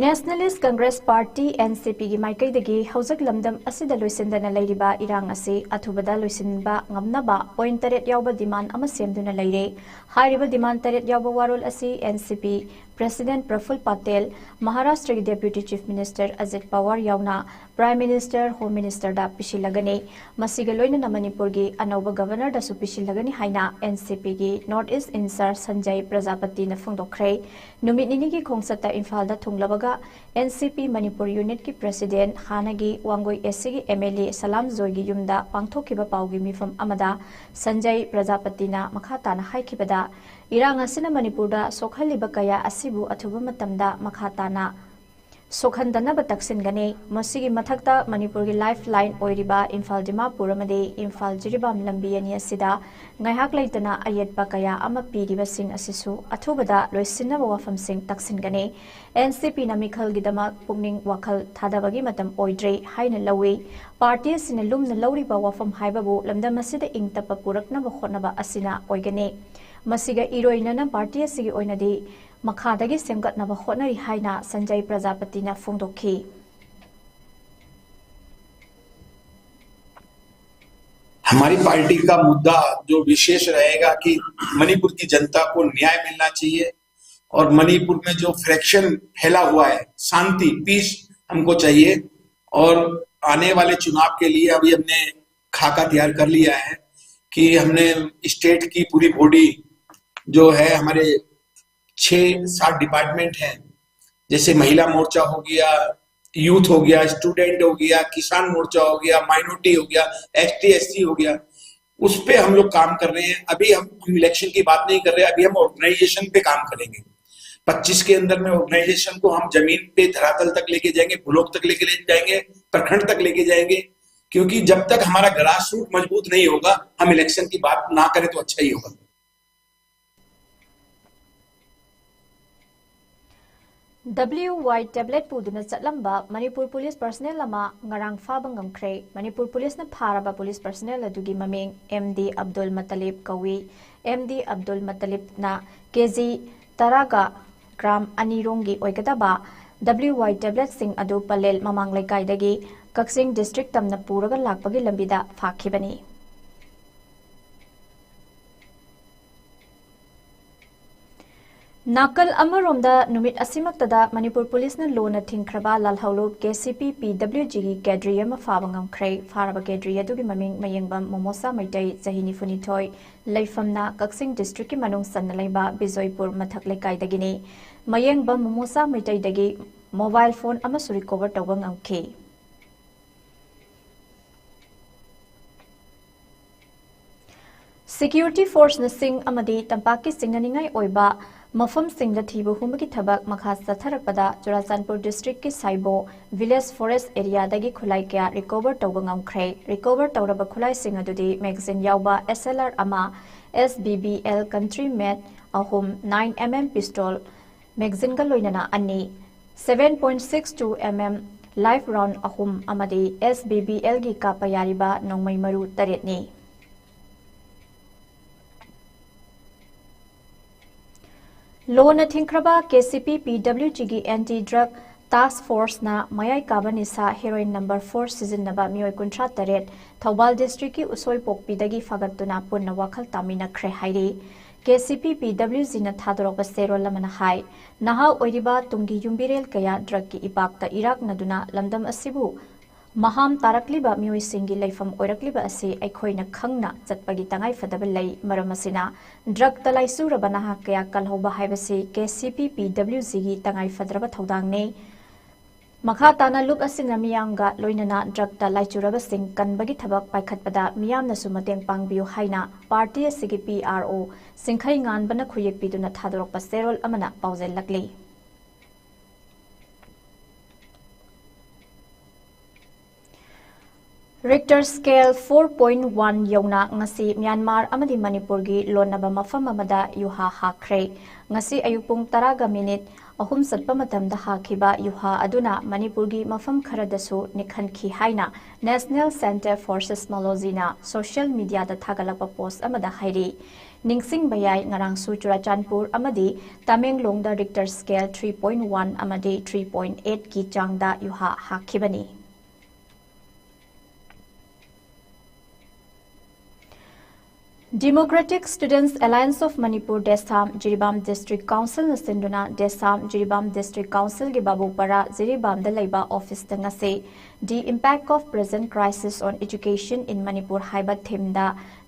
Nationalist Congress Party, NCP ꯒꯤ ꯃꯥꯏꯀꯩꯗꯒꯤ ꯍꯧꯖꯤꯛ ꯂꯝꯗꯝ ꯑꯁꯤꯗ ꯂꯣꯏꯁꯤꯟꯗꯅ ꯂꯩꯔꯤꯕ ꯏꯔꯥꯡ ꯑꯁꯤ ꯑꯊꯨꯕꯗ ꯂꯣꯏꯁꯤꯟꯕ ꯉꯝꯅꯕ point ꯇꯔꯦꯠ ꯌꯥꯎꯕ demand ꯑꯃ ꯁꯦꯝꯗꯨꯅ ꯂꯩꯔꯦ꯫ ꯍꯥꯏꯔꯤꯕ demand ꯇꯔꯦꯠ ꯌꯥꯎꯕ ꯋꯥꯔꯣꯜ ꯑꯁꯤ NCP President ꯄ꯭ꯔꯐꯨꯜ ꯄꯇꯦꯜ, ꯃꯍꯥꯔꯥꯁꯇ꯭ꯔꯒꯤ Deputy Chief Minister Ajit power ꯌꯥꯎꯅ Prime Minister, Home Minister ꯗ ꯄꯤꯁꯤꯜꯂꯒꯅꯤ꯫ ꯃꯁꯤꯒ ꯂꯣꯏꯅꯅ ꯃꯅꯤꯄꯨꯔꯒꯤ ꯑꯅꯧꯕ Governor ꯗꯁꯨ ꯄꯤꯁꯤꯜꯂꯒꯅꯤ ꯍꯥꯏꯅ NCP ꯒꯤ North East in-charge ꯁꯟꯖꯌ ꯄ꯭ꯔꯖꯥꯄꯇꯤꯅ ꯐꯣꯡꯗꯣꯛꯈ꯭ꯔꯦ꯫ ꯅꯨꯃꯤꯠ ꯅꯤꯅꯤꯒꯤ ꯈꯣꯡꯆꯠꯇ ꯏꯝꯐꯥꯜꯗ ꯊꯨꯡꯂꯕꯒ NCP ꯃꯅꯤꯄꯨꯔ unit ꯀꯤ President, ꯍꯥꯟꯅꯒꯤ ꯋꯥꯡꯒꯣꯏ AC ꯒꯤ MLA ꯁꯂꯥꯝ ꯖꯣꯏꯒꯤ ꯌꯨꯝꯗ ꯄꯥꯡꯊꯣꯛꯈꯤꯕ ꯄꯥꯎꯒꯤ ꯃꯤꯐꯝ ꯑꯃꯗ ꯁꯟꯖꯌ ꯄ꯭ꯔꯖꯥꯄꯇꯤꯅ ꯃꯈꯥ ꯇꯥꯅ ꯍꯥꯏꯈꯤꯕꯗ, ꯏꯔꯥꯡ ꯑꯁꯤꯅ ꯃꯅꯤꯄꯨꯔꯗ ꯁꯣꯛꯍꯜꯂꯤꯕ ꯀꯌꯥ ꯑꯁꯤꯕꯨ ꯑꯊꯨꯕ ꯃꯇꯝꯗ ꯃꯈꯥ ꯇꯥꯅ ꯁꯣꯛꯍꯟꯗꯅꯕ ꯇꯛꯁꯤꯟꯒꯅꯤ꯫ ꯃꯁꯤꯒꯤ ꯃꯊꯛꯇ ꯃꯅꯤꯄꯨꯔꯒꯤ lifeline ꯑꯣꯏꯔꯤꯕ ꯏꯝꯐꯥꯜ ꯗꯤꯃꯥꯄꯨꯔ ꯑꯃꯗꯤ ꯏꯝꯐꯥꯜ ꯖꯤꯔꯤꯕꯥꯝ ꯂꯝꯕꯤ ꯑꯅꯤ ꯑꯁꯤꯗ ꯉꯥꯏꯍꯥꯛ ꯂꯩꯇꯅ ꯑꯌꯦꯠꯄ ꯀꯌꯥ ꯑꯃ ꯄꯤꯔꯤꯕꯁꯤꯡ ꯑꯁꯤꯁꯨ ꯑꯊꯨꯕꯗ ꯂꯣꯏꯁꯤꯟꯅꯕ ꯋꯥꯐꯝꯁꯤꯡ ꯇꯛꯁꯤꯟꯒꯅꯤ꯫ NCP ꯅ ꯃꯤꯈꯜꯒꯤꯗꯃꯛ ꯄꯨꯛꯅꯤꯡ ꯋꯥꯈꯜ ꯊꯥꯗꯕꯒꯤ ꯃꯇꯝ ꯑꯣꯏꯗ꯭ꯔꯦ ꯍꯥꯏꯅ ꯂꯧꯏ꯫ Party ꯑꯁꯤꯅ ꯂꯨꯝꯅ ꯂꯧꯔꯤꯕ ꯋꯥꯐꯝ ꯍꯥꯏꯕꯕꯨ ꯂꯝꯗꯝ ꯑꯁꯤꯗ ꯏꯪ ꯇꯞꯄ ꯄꯨꯔꯛꯅꯕ ꯍꯣꯠꯅꯕ ꯑꯁꯤꯅ ꯑꯣꯏꯒꯅꯤ꯫ ꯃꯁꯤꯒ ꯏꯔꯣꯏꯅꯅ party ꯑꯁꯤꯒꯤ ꯑꯣꯏꯅꯗꯤ ꯃꯈꯥꯗꯒꯤ ꯁꯦꯝꯒꯠꯅꯕ ꯍꯣꯠꯅꯔꯤ ꯍꯥꯏꯅ ꯁꯟꯖꯌ ꯄ꯭ꯔꯖꯥꯄꯇꯤꯅ ꯐꯣꯡꯗꯣꯛꯈꯤ꯫ हमारी पार्टी का मुद्दा जो विशेष रहेगा कि मणिपुर की जनता को न्याय मिलना चाहिए और मणिपुर में जो फ्रैक्शन फैला हुआ है, शांति, पीस हमको चाहिए। और आने वाले चुनाव के लिए अभी हमने खाका तैयार कर लिया है कि हमने स्टेट की पूरी बॉडी जो है, हमारे छह सात डिपार्टमेंट हैं, जैसे महिला मोर्चा हो गया, यूथ हो गया, स्टूडेंट हो गया, किसान मोर्चा हो गया, माइनॉरिटी हो गया, एसटी एससी हो गया, उस पे हम लोग काम कर रहे हैं। अभी हम, हम इलेक्शन की बात नहीं कर रहे, अभी हम ऑर्गेनाइजेशन पे काम करेंगे। पच्चीस के अंदर में ऑर्गेनाइजेशन को हम जमीन पे, धरातल तक लेके जाएंगे, ब्लॉक तक लेके ले जाएंगे, प्रखंड तक लेके जाएंगे, क्योंकि जब तक हमारा ग्रास रूट मजबूत नहीं होगा, हम इलेक्शन की बात ना करें तो अच्छा ही होगा। W Y tablet ꯄꯨꯗꯨꯅ ꯆꯠꯂꯝꯕ ꯃꯅꯤꯄꯨꯔ ꯄꯨꯂꯤꯁ ꯄꯔꯁꯅꯦꯜ ꯑꯃ ꯉꯔꯥꯡ ꯐꯥꯕ ꯉꯝꯈ꯭ꯔꯦ꯫ ꯃꯅꯤꯄꯨꯔ ꯄꯨꯂꯤꯁꯅ ꯐꯥꯔꯕ ꯄꯨꯂꯤꯁ ꯄꯔꯁꯅꯦꯜ ꯑꯗꯨꯒꯤ ꯃꯃꯤꯡ ꯑꯦꯝ ꯗꯤ ꯑꯕꯗꯨꯜ ꯃꯇꯂꯤꯕ ꯀꯧꯏ꯫ ꯑꯦꯝ ꯗꯤ ꯑꯕꯗꯨꯜ ꯃꯇꯂꯤꯕꯅ ꯀꯦ ꯖꯤ ꯇꯔꯥꯒ ꯒ꯭ꯔꯥꯝ ꯑꯅꯤꯔꯣꯝꯒꯤ ꯑꯣꯏꯒꯗꯕ W Y tabletꯁꯤꯡ ꯑꯗꯨ ꯄꯂꯦꯜ ꯃꯃꯥꯡ ꯂꯩꯀꯥꯏꯗꯒꯤ ꯀꯛꯆꯤꯡ ꯗꯤꯁꯇ꯭ꯔꯤꯛ ꯇꯝꯅ ꯄꯨꯔꯒ ꯂꯥꯛꯄꯒꯤ ꯂꯝꯕꯤꯗ ꯐꯥꯈꯤꯕꯅꯤ꯫ ꯅꯥꯀꯜ ꯑꯃꯔꯣꯝꯗ, ꯅꯨꯃꯤꯠ ꯑꯁꯤꯃꯛꯇꯗ ꯃꯅꯤꯄꯨꯔ ꯄꯨꯂꯤꯁꯅ ꯂꯣꯅ ꯊꯤꯡꯈ꯭ꯔꯕ ꯂꯥꯜꯍꯧꯂꯨꯞ ꯀꯦ ꯁꯤ ꯄꯤ ꯄꯤ ꯗꯕ꯭ꯂꯤꯎ ꯖꯤꯒꯤ ꯀꯦꯗ꯭ꯔꯤ ꯑꯃ ꯐꯥꯕ ꯉꯝꯈ꯭ꯔꯦ꯫ ꯐꯥꯔꯕ ꯀꯦꯗ꯭ꯔꯤ ꯑꯗꯨꯒꯤ ꯃꯃꯤꯡ ꯃꯌꯦꯡꯕꯝ ꯃꯣꯃꯣꯁꯥ ꯃꯩꯇꯩ, ꯆꯍꯤ ꯅꯤꯐꯨꯅꯤꯊꯣꯏ, ꯂꯩꯐꯝꯅ ꯀꯛꯆꯤꯡ ꯗꯤꯁꯇ꯭ꯔꯤꯛꯀꯤ ꯃꯅꯨꯡ ꯆꯟꯅ ꯂꯩꯕ ꯕꯤꯖꯣꯏꯄꯨꯔ ꯃꯊꯛ ꯂꯩꯀꯥꯏꯗꯒꯤꯅꯤ꯫ ꯃꯌꯦꯡꯕꯝ ꯃꯣꯃꯣꯁꯥ ꯃꯩꯇꯩꯗꯒꯤ ꯃꯣꯕꯥꯏꯜ ꯐꯣꯟ ꯑꯃꯁꯨ ꯔꯤꯀꯣꯚꯔ ꯇꯧꯕ ꯉꯝꯈꯤ꯫ ꯁꯦꯀ꯭ꯌꯨꯔꯤꯇꯤ ꯐꯣꯔꯁꯅ ꯆꯤꯡ ꯑꯃꯗꯤ ꯇꯝꯄꯥꯛꯀꯤ ꯆꯤꯡꯅꯅꯤꯡꯉꯥꯏ ꯑꯣꯏꯕ ꯃꯐꯝꯁꯤꯡꯗ ꯊꯤꯕ ꯍꯨꯝꯕꯒꯤ ꯊꯕꯛ ꯃꯈꯥ ꯆꯠꯊꯔꯛꯄꯗ ꯆꯨꯔꯥꯆꯥꯟꯄꯨꯔ ꯗꯤꯁꯇ꯭ꯔꯤꯛꯀꯤ ꯁꯥꯏꯕꯣ ꯚꯤꯂꯦꯖ ꯐꯣꯔꯦꯁ ꯑꯦꯔꯤꯌꯥꯗꯒꯤ ꯈꯨꯠꯂꯥꯏ ꯀꯌꯥ ꯔꯤꯀꯣꯚꯔ ꯇꯧꯕ ꯉꯝꯈ꯭ꯔꯦ꯫ ꯔꯤꯀꯣꯚꯔ ꯇꯧꯔꯕ ꯈꯨꯠꯂꯥꯏꯁꯤꯡ ꯑꯗꯨꯗꯤ ꯃꯦꯒꯥꯖꯤꯟ ꯌꯥꯎꯕ ꯑꯦꯁ ꯑꯦꯜ ꯑꯥꯔ ꯑꯃ, ꯑꯦꯁ ꯕꯤ ꯕꯤ ꯑꯦꯜ ꯀꯟꯇ꯭ꯔꯤ ꯃꯦꯠ ꯑꯍꯨꯝ, ꯅꯥꯏꯟ ꯑꯦꯝ ꯑꯦꯝ ꯄꯤꯁꯇꯣꯜ ꯃꯦꯒꯥꯖꯤꯟꯒ ꯂꯣꯏꯅꯅ ꯑꯅꯤ, seven point six two M M live round ꯑꯍꯨꯝ ꯑꯃꯗꯤ ꯑꯦꯁ ꯕꯤ ꯕꯤ ꯑꯦꯜꯒꯤ ꯀꯥꯞꯄ ꯌꯥꯔꯤꯕ ꯅꯣꯡꯃꯩ ꯃꯔꯨ ꯇꯔꯦꯠꯅꯤ꯫ ꯂꯣꯅ ꯊꯤꯡꯈ꯭ꯔꯕ ꯀꯦ ꯁꯤ ꯄꯤ ꯄꯤ ꯗꯕ꯭ꯂꯤꯎ ꯖꯤꯒꯤ ꯑꯦꯟꯇꯤ ꯗ꯭ꯔꯒ ꯇꯥꯁꯛ ꯐꯣꯔꯁꯅ ꯃꯌꯥꯏ ꯀꯥꯕ ꯅꯤꯁꯥ ꯍꯦꯔꯣꯏꯟ ꯅꯝꯕꯔ ꯐꯣꯔ ꯁꯤꯖꯤꯟꯅꯕ ꯃꯤꯑꯣꯏ ꯀꯨꯟꯊ꯭ꯔꯥ ꯇꯔꯦꯠ ꯊꯧꯕꯥꯜ ꯗꯤꯁꯇ꯭ꯔꯤꯛꯀꯤ ꯎꯁꯣꯏꯄꯣꯛꯄꯤꯗꯒꯤ ꯐꯥꯒꯠꯇꯨꯅ ꯄꯨꯟꯅ ꯋꯥꯈꯜ ꯇꯥꯃꯤꯟꯅꯈ꯭ꯔꯦ ꯍꯥꯏꯔꯤ꯫ ꯀꯦ ꯁꯤ ꯄꯤ ꯄꯤ ꯗꯕ꯭ꯂꯤꯎ ꯖꯤꯅ ꯊꯥꯗꯣꯔꯛꯄ ꯆꯦꯔꯣꯜ ꯑꯃꯅ ꯍꯥꯏ, ꯅꯍꯥ ꯑꯣꯏꯔꯤꯕ ꯇꯨꯡꯒꯤ ꯌꯨꯝꯕꯤꯔꯦꯜ ꯀꯌꯥ ꯗ꯭ꯔꯒꯀꯤ ꯏꯄꯥꯛꯇ ꯏꯔꯥꯛꯅꯗꯨꯅ ꯂꯝꯗꯝ ꯑꯁꯤꯕꯨ ꯃꯍꯥꯝ ꯇꯥꯔꯛꯂꯤꯕ ꯃꯤꯑꯣꯏꯁꯤꯡꯒꯤ ꯂꯩꯐꯝ ꯑꯣꯏꯔꯛꯂꯤꯕ ꯑꯁꯤ ꯑꯩꯈꯣꯏꯅ ꯈꯪꯅ ꯆꯠꯄꯒꯤ ꯇꯉꯥꯏꯐꯗꯕ ꯂꯩ꯫ ꯃꯔꯝ ꯑꯁꯤꯅ, ꯗ꯭ꯔꯒꯇ ꯂꯥꯏꯆꯨꯔꯕ ꯅꯍꯥ ꯀꯌꯥ ꯀꯜꯍꯧꯕ ꯍꯥꯏꯕꯁꯤ ꯀꯦ ꯁꯤ ꯄꯤ ꯄꯤ ꯗꯕ꯭ꯂꯤꯎ ꯖꯤꯒꯤ ꯇꯉꯥꯏꯐꯗ꯭ꯔꯕ ꯊꯧꯗꯥꯡꯅꯤ꯫ ꯃꯈꯥ ꯇꯥꯅ ꯂꯨꯞ ꯑꯁꯤꯅ ꯃꯤꯌꯥꯝꯒ ꯂꯣꯏꯅꯅ ꯗ꯭ꯔꯒꯇ ꯂꯥꯏꯆꯨꯔꯕꯁꯤꯡ ꯀꯟꯕꯒꯤ ꯊꯕꯛ ꯄꯥꯏꯈꯠꯄꯗ ꯃꯤꯌꯥꯝꯅꯁꯨ ꯃꯇꯦꯡ ꯄꯥꯡꯕꯤꯌꯨ ꯍꯥꯏꯅ ꯄꯥꯔꯇꯤ ꯑꯁꯤꯒꯤ ꯄꯤ ꯑꯥꯔ ꯑꯣ ꯁꯤꯡꯈꯩ ꯉꯥꯟꯕꯅ ꯈꯨꯌꯦꯛ ꯄꯤꯗꯨꯅ ꯊꯥꯗꯣꯔꯛꯄ ꯆꯦꯔꯣꯜ ꯑꯃꯅ ꯄꯥꯎꯖꯦꯜꯂꯛꯂꯤ꯫ Richter scale four point one ꯌꯧꯅ ꯉꯁꯤ ꯃ꯭ꯌꯥꯟꯃꯥꯔ ꯑꯃꯗꯤ ꯃꯅꯤꯄꯨꯔꯒꯤ ꯂꯣꯟꯅꯕ ꯃꯐꯝ ꯑꯃꯗ ꯌꯨꯍꯥ ꯍꯥꯈ꯭ꯔꯦ꯫ ꯉꯁꯤ ꯑꯌꯨꯛ ꯄꯨꯡ ꯇꯔꯥꯒ ꯃꯤꯅꯤꯠ ꯑꯍꯨꯝ ꯆꯠꯄ ꯃꯇꯝꯗ ꯍꯥꯈꯤꯕ ꯌꯨꯍꯥ ꯑꯗꯨꯅ ꯃꯅꯤꯄꯨꯔꯒꯤ ꯃꯐꯝ ꯈꯔꯗꯁꯨ ꯅꯤꯛꯍꯟꯈꯤ ꯍꯥꯏꯅ National Centre for Seismologyꯅ social mediaꯗ ꯊꯥꯒꯠꯂꯛꯄ ꯄꯣꯁ ꯑꯃꯗ ꯍꯥꯏꯔꯤ꯫ ꯅꯤꯡꯁꯤꯡꯕ ꯌꯥꯏ, ꯉꯔꯥꯡꯁꯨ ꯆꯨꯔꯥꯆꯥꯟꯄꯨꯔ ꯑꯃꯗꯤ ꯇꯃꯦꯡꯂꯣꯡꯗ Richter scale three point one ꯑꯃꯗꯤ three point eightꯀꯤ ꯆꯥꯡꯗ ꯌꯨꯍꯥ ꯍꯥꯈꯤꯕꯅꯤ꯫ Democratic Students Alliance of Manipur, DESAM, Jiribam District Councilꯅ ꯁꯤꯟꯗꯨꯅ DESAM, ꯖꯤꯔꯤꯕꯥꯝ District Councilꯒꯤ ꯕꯥꯕꯨꯄꯥꯔꯥ ꯖꯤꯔꯤꯕꯥꯝꯗ ꯂꯩꯕ officeꯇ ꯉꯁꯤ The Impact of Present Crisis on Education in Manipur ꯍꯥꯏꯕ themeꯗ